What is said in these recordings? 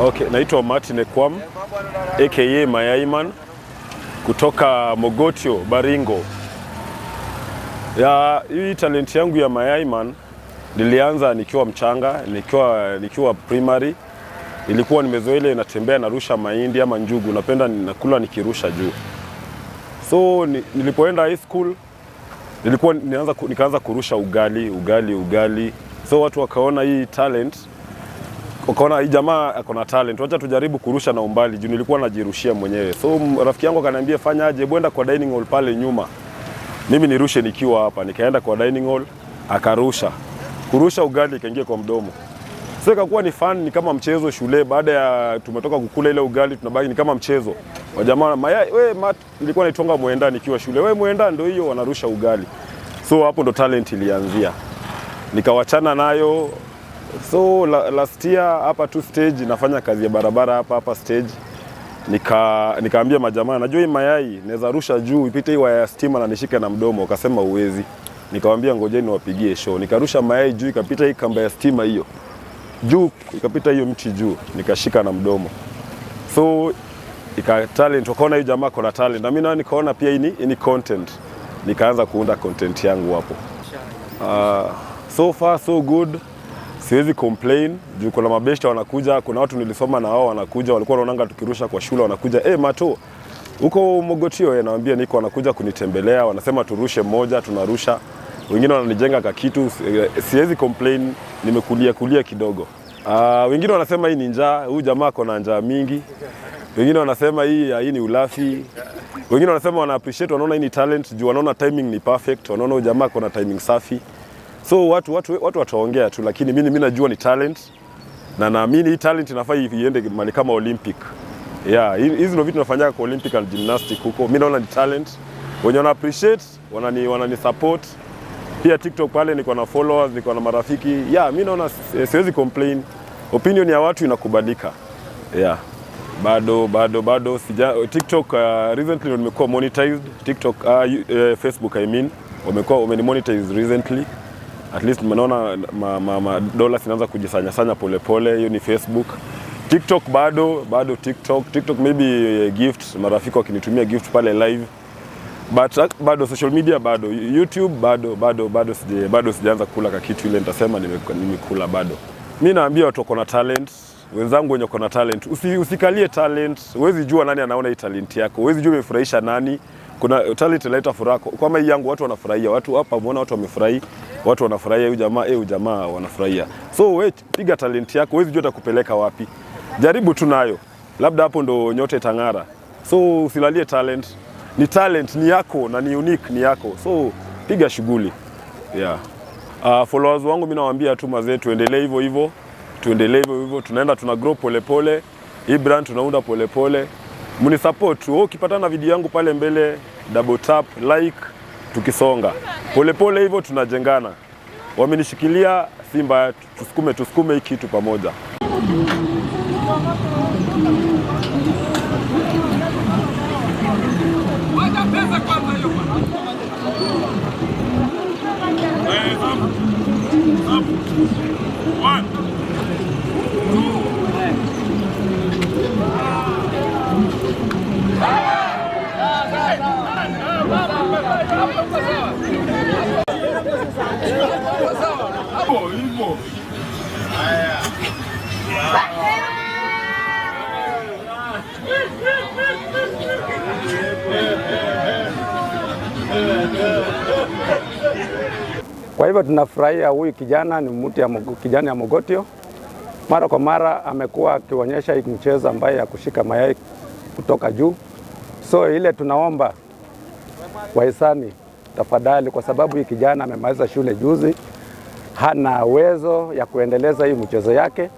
Okay, naitwa Martin Ekwam aka Mayaiman kutoka Mogotio, Baringo. Ya, hii talent yangu ya Mayaiman nilianza nikiwa mchanga, nikiwa primary. Nilikuwa nimezoea ile natembea narusha mahindi ama njugu, napenda nakula nikirusha juu. So nilipoenda high school nilikuwa nikaanza kurusha ugali, ugali, ugali. So watu wakaona hii talent, wakaona hii jamaa ako na talent, wacha tujaribu kurusha na umbali juu nilikuwa najirushia mwenyewe. So rafiki yangu akaniambia fanya aje, bwenda kwa dining hall pale nyuma, mimi nirushe nikiwa hapa. Nikaenda kwa dining hall, akarusha, kurusha ugali ikaingia kwa mdomo. Sasa ikakuwa ni fun, ni kama mchezo shule. Baada ya tumetoka kukula ile ugali, tunabaki ni kama mchezo wajamaa, mayai we mat, nilikuwa naitonga mwenda nikiwa shule, we mwenda ndio hiyo, wanarusha ugali. So hapo ndo talent ilianzia, nikawachana nayo. So last year hapa tu stage nafanya kazi ya barabara hapa hapa stage, nikaambia majamaa, najua hii mayai naweza rusha juu ipite hii waya ya stima na nishike na mdomo. Wakasema uwezi. Nikawaambia ngojeni niwapigie show. Nikarusha mayai juu ikapita hii kamba ya stima hiyo juu, ikapita hiyo mti juu, nikashika na mdomo. So ika talent, wakaona hii jamaa kona talent, na mimi nao nikaona pia hii ni content, nikaanza kuunda content yangu hapo. So far so good, siwezi complain juu kuna mabeshta wanakuja, kuna watu nilisoma na wao wanakuja, walikuwa wanaonanga tukirusha kwa shule, wanakuja eh, Mato huko Mogotio, naambia niko, wanakuja kunitembelea, wanasema turushe moja, tunarusha. Wengine wananijenga kakitu, siwezi complain, nimekulia kulia kidogo. Wengine wanasema hii ni njaa, huyu jamaa ako na njaa mingi. Wengine wanasema hii ni ulafi. Wengine wanasema wana appreciate, wanaona hii ni talent juu wanaona timing ni perfect, wanaona huyu jamaa ako na timing safi. So watu wataongea tu, lakini mimi najua ni talent na naamini hii talent inafaa iende mahali kama Olympic. Yeah, hizi ndio vitu tunafanyaka kwa Olympic and gymnastic huko. Mimi naona ni talent. Wenye wana appreciate, wanani support. Pia TikTok pale niko na followers, niko na marafiki. Yeah, mimi naona siwezi complain. Opinion ya watu inakubalika. Yeah. Bado sija TikTok, recently nimekuwa monetized. TikTok, Facebook I mean, wamekuwa wameni monetize recently. At least naona ma dollars inaanza kujisanya sanya pole pole. Hiyo ni Facebook. TikTok bado TikTok maybe gift, marafiki wakinitumia gift pale live. But bado social media bado, YouTube bado sijaanza kula kakitu ile nitasema nimekula bado. Mimi naambia watu wako na talent, wenzangu wenye wako na talent, usikalie talent. Huwezi jua nani anaona hii talent yako, huwezi jua imefurahisha nani. Kuna talent inaleta furaha. Kama hii yangu watu wanafurahia, watu hapa umeona watu wamefurahi, watu wanafurahia huyu jamaa, huyu jamaa wanafurahia. So wewe piga talent yako, huwezi jua itakupeleka wapi. Jaribu tu nayo, labda hapo ndo nyote itang'ara. So usilalie talent. Ni talent, ni yako na ni unique, ni yako. So piga shughuli. Yeah. Followers wangu mimi nawaambia tu mazee, tuendelee hivyo hivyo, tuendelee hivyo hivyo, tunaenda tuna grow pole pole. Hii brand tunaunda pole pole. Mni support, wewe ukipatana na video yangu pale mbele, double tap, like, tukisonga. Pole pole hivyo tunajengana. Wamenishikilia Simba, tusukume hii kitu pamoja. Kwa hivyo tunafurahia huyu kijana ni mtu ya kijana ya Mogotio. Mara kwa mara amekuwa akionyesha hii mchezo ambaye ya kushika mayai kutoka juu. So ile tunaomba wahisani tafadhali, kwa sababu hii kijana amemaliza shule juzi, hana uwezo ya kuendeleza hii mchezo yake,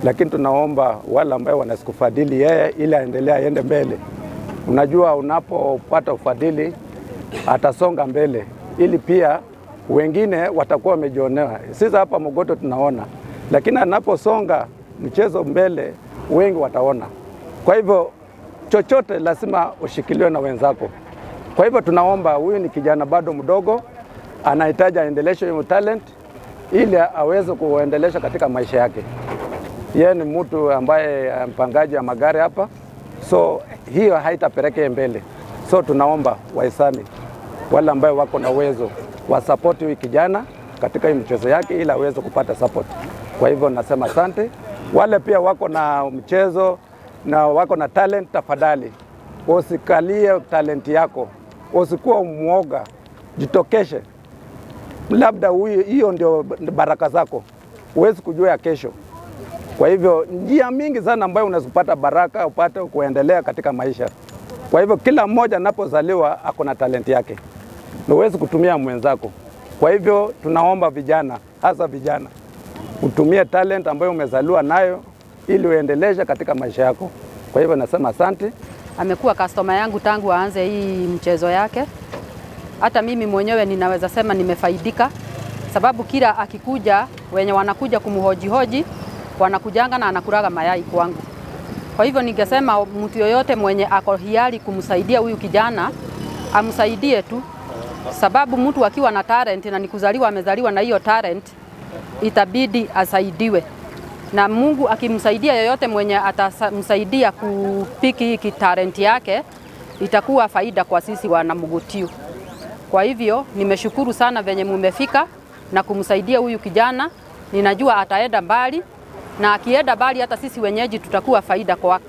lakini tunaomba wale ambao wanakufadhili yeye ili aendelee aende mbele. Unajua, unapopata ufadhili atasonga mbele, ili pia wengine watakuwa wamejionea. Sisi hapa Mogotio tunaona, lakini anaposonga mchezo mbele wengi wataona. Kwa hivyo chochote lazima ushikiliwe na wenzako. Kwa hivyo tunaomba, huyu ni kijana bado mdogo, anahitaji aendeleshe hiyo talent ili aweze kuendelesha katika maisha yake. Yeye ni mtu ambaye mpangaji wa magari hapa, so hiyo haitapeleke mbele. So tunaomba wahisani wale ambayo wako na uwezo wasapoti huyu kijana katika hii mchezo yake ili aweze kupata support. Kwa hivyo nasema asante. Wale pia wako na mchezo na wako na talent, tafadhali usikalie talent yako, usikuwa mwoga, jitokeshe. Labda huyu, hiyo ndio baraka zako, huwezi kujua ya kesho. Kwa hivyo njia mingi sana ambayo unaweza kupata baraka upate kuendelea katika maisha. Kwa hivyo kila mmoja anapozaliwa ako na talent yake, na huwezi kutumia mwenzako. Kwa hivyo tunaomba vijana, hasa vijana, utumie talent ambayo umezaliwa nayo ili uendeleshe katika maisha yako. Kwa hivyo nasema asante. Amekuwa customer yangu tangu aanze hii mchezo yake. Hata mimi mwenyewe ninaweza sema nimefaidika, sababu kila akikuja, wenye wanakuja kumhojihoji wanakujanga na anakulaga mayai kwangu. Kwa hivyo ningesema mtu yoyote mwenye ako hiari kumsaidia huyu kijana amsaidie tu, sababu mtu akiwa na talent na ni kuzaliwa amezaliwa na hiyo talent, itabidi asaidiwe na Mungu. Akimsaidia yoyote mwenye atamsaidia kupick hii talent yake, itakuwa faida kwa sisi wana Mogotio. Kwa hivyo nimeshukuru sana venye mumefika na kumsaidia huyu kijana. Ninajua ataenda mbali, na akienda mbali hata sisi wenyeji tutakuwa faida kwa,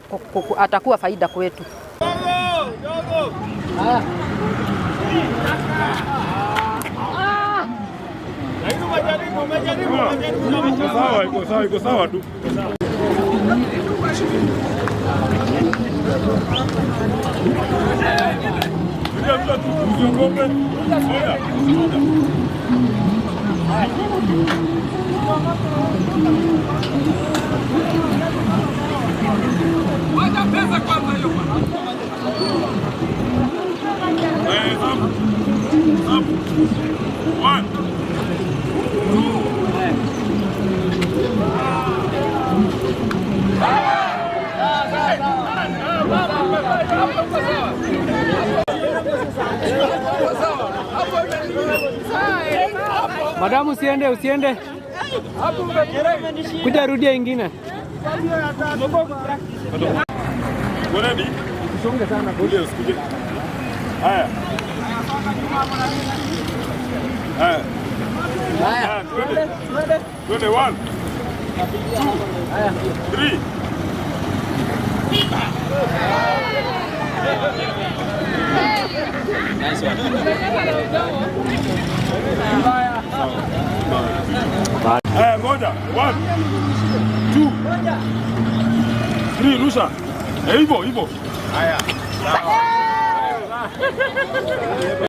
atakuwa faida kwetu. Iko sawa, iko sawa, iko sawa tu. Rudia, rudia tu, usiogope. Oya, usiogope. Eh, hesabu. Hesabu. One, two. Madamu, usiende, usiende. Kuja rudia ingine. Uko ready? Usonge sana. Kuja, usikuje. Haya. Haya. Haya, twende. Twende, one, two, three. Haya, ngoja. One, two, three, rusha. Eh, hivyo hivyo.